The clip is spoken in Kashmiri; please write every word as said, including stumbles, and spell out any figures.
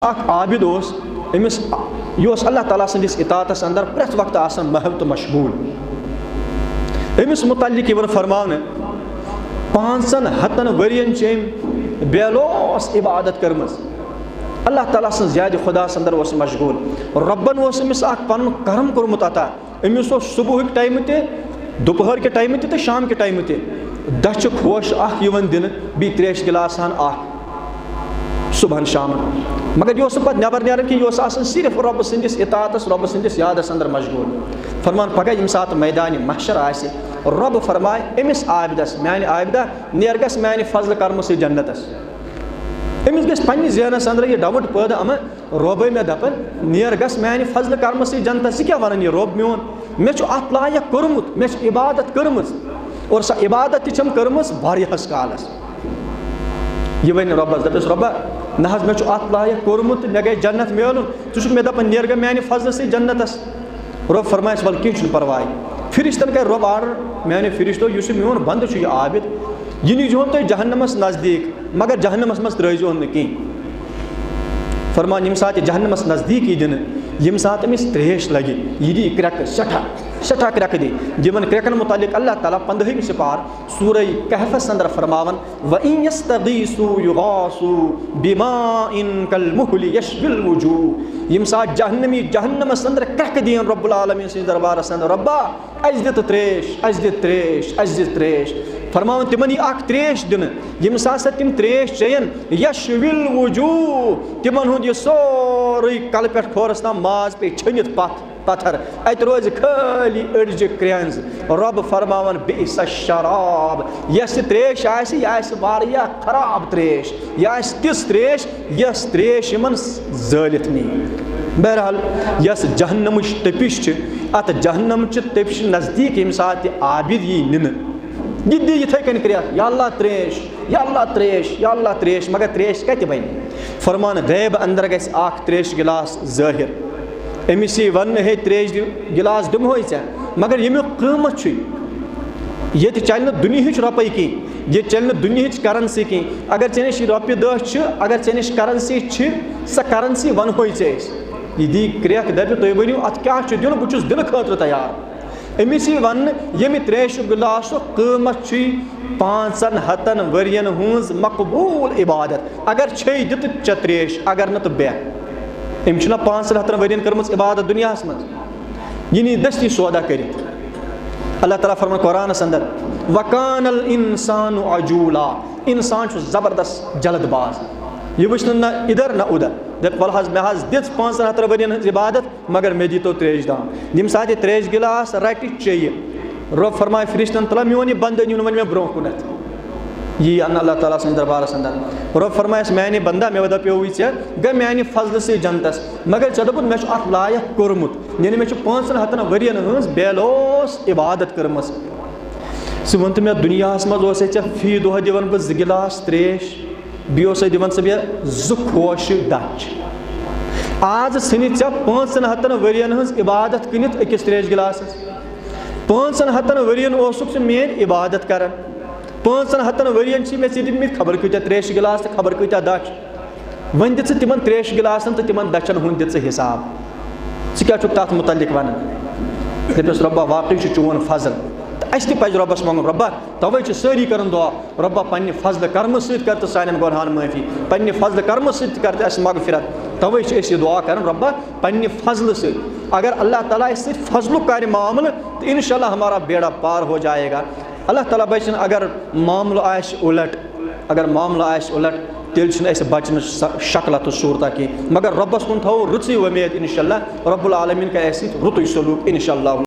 اکھ عابد اوس، أمِس، یہِ اوس اللہ تعالیٰ سٕنٛدِس اطاعتس اندر پرٛٮ۪تھ وقتہٕ آسان محو تہٕ مشغول۔ أمِس متعلق یِوان فرماونہٕ، پانٛژن ہتن ؤرین چھِ أمۍ بے لوث عبادت کٔرمٕژ۔ اللہ تعالیٰ سٕنٛز یادِ خۄداہس اندر اوس یہِ مشغول۔ رۄبن اوس أمِس اکھ پنُن کرم کوٚرمُت عطا۔ أمِس اوس صبحٕکۍ ٹایمہٕ تہِ، دُپہر کہِ ٹایمہٕ تہِ تہٕ شام کہِ ٹایمہٕ تہِ دَچھِ کھوش اکھ یِوان دِنہٕ، بیٚیہِ ترٛیشہِ گِلاس ہن اکھ صبحن شامن۔ مگر یہِ اوس نہٕ پتہٕ نٮ۪بر نیران کینٛہہ، یہِ اوس آسان صرف رۄبہٕ سٕنٛدِس اطاعتس، رۄبہٕ سٕنٛدِس یادس اندر مشغول۔ فرمان، پگاہ ییٚمہِ ساتہٕ میدانِ محشر آسہِ، رۄب فرمایہِ أمِس عابدس، میانہِ عابدہ، نیر گژھ میانہِ فضلہٕ کرمہٕ سۭتۍ جنتس۔ أمِس گژھِ پننہِ ذہنس اندر یہِ ڈاوُٹ پٲدٕ، اما رۄبے مےٚ دپان، نیر گژھ میانہِ فضلہٕ کرمہٕ سۭتۍ جنتس۔ ژٕ کیٛاہ ونان یہِ رۄب میون؟ مےٚ چھُ اتھ لایق کوٚرمُت، مےٚ چھِ عبادت کٔرمٕژ، اور سۄ عبادت تہِ چھم کٔرمٕژ واریاہس کالس۔ یہِ ونہِ رۄبس، دپس، رۄبا، نہ حظ، مےٚ چھُ اتھ لایق کوٚرمُت تہٕ مےٚ گژھِ جنت میلُن، ژٕ چھُکھ مےٚ دپان نیر گژھ میانہِ فضلہٕ سۭتۍ جنتس۔ رۄب فرمایس، ولہٕ کینٛہہ چھُنہٕ پرواے۔ فرشتن کرِ رۄب آرڈر، میانیو فرشتو، یُس یہِ میون بندٕ چھُ، یہِ عابد، یہِ نیٖزِہون تُہۍ جہنمس نزدیٖک، مگر جہنمس منٛز ترٲوزِہون نہٕ کینٛہہ۔ فرمان، ییٚمہِ ساتہٕ یہِ جہنمس نزدیٖک یی دِنہٕ، ییٚمہِ ساتہٕ أمِس ترٛیش لگہِ، یہِ دِیہِ کرٛٮ۪کہٕ، سٮ۪ٹھاہ، سٮ۪ٹھاہ کرٛٮ۪کہٕ دِیہِ۔ یِمن کرٛٮ۪کن متعلق اللہ تعالیٰ پندہٲیمہِ سپار سورہ کہفس اندر فرماوان، وَإِن يَسْتَغِيثُوا يُغَاثُوا بِمَاءٍ كَالْمُهْلِ يَشْوِي الْوُجُوهَ۔ ییٚمہِ ساتہٕ جہنمی جہنمس اندر کرٛٮ۪کہٕ دِین رۄب العالمین سٕنٛدِس دربارس اندر، رۄبا، اسہِ دِ تہٕ ترٛیش، اسہِ دِ ترٛیش، اسہِ دِ ترٛیش۔ فرماوان، تِمن یی اکھ ترٛیش دِنہٕ، ییٚمہِ ساتہٕ سۄ تِم ترٛیش چیٚین، یشوی الوجوہ، تِمن ہُنٛد یہِ سورُے کلہٕ پٮ۪ٹھ کھورس تام ماز پیٚیہِ چھٔنِتھ پتھ پتھر، اتہِ روزِ خٲلی أڈجہِ کرٛینٛز۔ رۄب فرماوان، بئس الشراب، یۄس یہِ ترٛیش آسہِ، یہِ آسہِ واریاہ خراب ترٛیش، یہِ آسہِ تِژھ ترٛیش یۄس ترٛیش یِمن زٲلِتھ نی۔ بہرحال، یۄس جہنمٕچ تٔپِش چھِ، اتھ جہنمچہِ تٔپشہِ نزدیٖک ییٚمہِ ساتہٕ تہِ عابد یی نِنہٕ، یہِ دِ یِتھے کٔنۍ کرٛٮ۪کھ، یا اللہ ترٛیش، یا اللہ ترٛیش، یا اللہ ترٛیش، مگر ترٛیش کتہِ بنہِ؟ فرمان غیب اندر گژھِ اکھ ترٛیش گلاس ظٲہر، أمِس یی وننہٕ، ہے ترٛیش دِ-، گلاس دِمہوے ژےٚ، مگر ییٚمیُک قۭمتھ چھُے، ییٚتہِ چلہِ نہٕ دُنیہٕچ رۄپے کینٛہہ، ییٚتہِ چلہِ نہٕ دُنیہٕچ کرنسی کینٛہہ۔ اگر ژےٚ نِش یہِ رۄپیہِ دہ چھِ، اگر ژےٚ نِش کرنسی چھِ، سۄ کرنسی ونہوے ژےٚ أسۍ۔ یہِ دی کرٛٮ۪کھ، دپہِ، تُہۍ ؤنِو، اتھ کیٛاہ چھُ دیُن؟ بہٕ چھُس دِنہٕ خٲطرٕ تیار۔ أمِس یی وننہٕ، ییٚمہِ ترٛیشہِ گلاسُک قۭمتھ چھُے پانٛژن ہتن ؤرین ہٕنٛز مقبول عبادت۔ اگر چھے، دِ تہٕ چےٚ ترٛیش، اگر نہٕ تہٕ بیٚہہ۔ أمۍ چھُنہ پانٛژن ہتن ؤرین کٔرمٕژ عبادت دُنیاہس منٛز؟ یہِ نی دٔستی سودا کٔرِتھ۔ اللہ تعالیٰ فرمان قرآنس اندر، وَكَانَ الْإِنسَانُ عَجُولًا، انسان چھُ زبردست جلد باز۔ یہِ وٕچھ نہٕ نہ ادھر نہ ادھر۔ دپ، ولہٕ حظ، مےٚ حظ دِژ پانٛژن ہتن ؤرین ہٕنٛز عبادت، مگر مےٚ دیٖتو ترٛیش دام۔ ییٚمہِ ساتہٕ یہِ ترٛیش گِلاس رَٹہِ چیٚیہِ، رۄب فرمایہِ فرشتن، تَلہ میون یہِ بندٕ أنِو نہٕ وۄنۍ مےٚ برونٛہہ کُنتھ۔ یی اَنہٕ اللہ تعالیٰ سٕنٛدِس دربارس اندر۔ رۄب فرمایس، میانہِ بندہ، مےٚ دپیووُے ژےٚ، گٔے میانہِ فضلہٕ سۭتۍ جنتس، مگر ژےٚ دوٚپُتھ مےٚ چھُ اتھ لایق کوٚرمُت، یعنی مےٚ چھُ پانٛژن ہتن ؤرین ہٕنٛز بے لوث عبادت کٔرمٕژ۔ ژٕ وَن تہٕ مےٚ، دُنیاہس منٛز اوسے ژےٚ فی دۄہ دِوان بہٕ زٕ گِلاس ترٛیش، بیٚیہِ اوسے دِوان ژٕ مےٚ زٕ کھوشہِ دَچھ۔ آز ژھٕنِتھ ژےٚ پانٛژن ہتن ؤرین ہٕنٛز عبادت کٕنِتھ أکِس ترٛیش گِلاسس۔ پانٛژن ہتن ؤرین اوسُکھ ژٕ میٲنۍ عبادت کران۔ پانٛژن ہتن ؤرین چھِ مےٚ ژےٚ دِتمٕتۍ خبر کۭتیاہ ترٛیش گِلاس تہٕ خبر کۭتیاہ دَچھ۔ وۄنۍ دِ ژٕ تِمن ترٛیش گِلاسن تہٕ تِمن دَچھن ہُنٛد دِ ژٕ حساب۔ ژٕ کیٛاہ چھُکھ تتھ متعلق ونان؟ دٔپِس، رۄبا، واقعی چھُ چون فضل۔ تہٕ اَسہِ تہِ پَزِ رۄبَس منٛگُن، رۄبا، تَوَے چھِ سٲری کَران دُعا، رۄبا، پنٛنہِ فضلہٕ کرمہٕ سۭتۍ کر تہٕ سانٮ۪ن گۄنہَن معٲفی، پنٛنہِ فضلہٕ کرمہٕ سۭتۍ تہِ کر تہٕ اَسہِ مغفرت۔ تَوَے چھِ أسۍ یہِ دُعا کران، رۄبا، پنٛنہِ فضلہٕ سۭتۍ۔ اگر اللہ تعالیٰ اَسہِ سۭتۍ فضلُک کرِ معاملہٕ، تو انشاءاللہ ہمارا بیڑا پار ہو جائے گا۔ اللہ تعالیٰ بچن، اگر معاملہٕ آسہِ اُلٹ، اگر معاملہٕ آسہِ اُلٹ، تیٚلہِ چھُنہٕ اَسہِ بچنٕچ سۄ شکلہ تہٕ صوٗرتہ کینٛہہ، مگر رۄبَس کُن تھاوو رٕژٕے وۄمید، انشاءاللہ رب العالمین کرِ اَسہِ سۭتۍ رُتُے سلوٗک، انشاءاللہ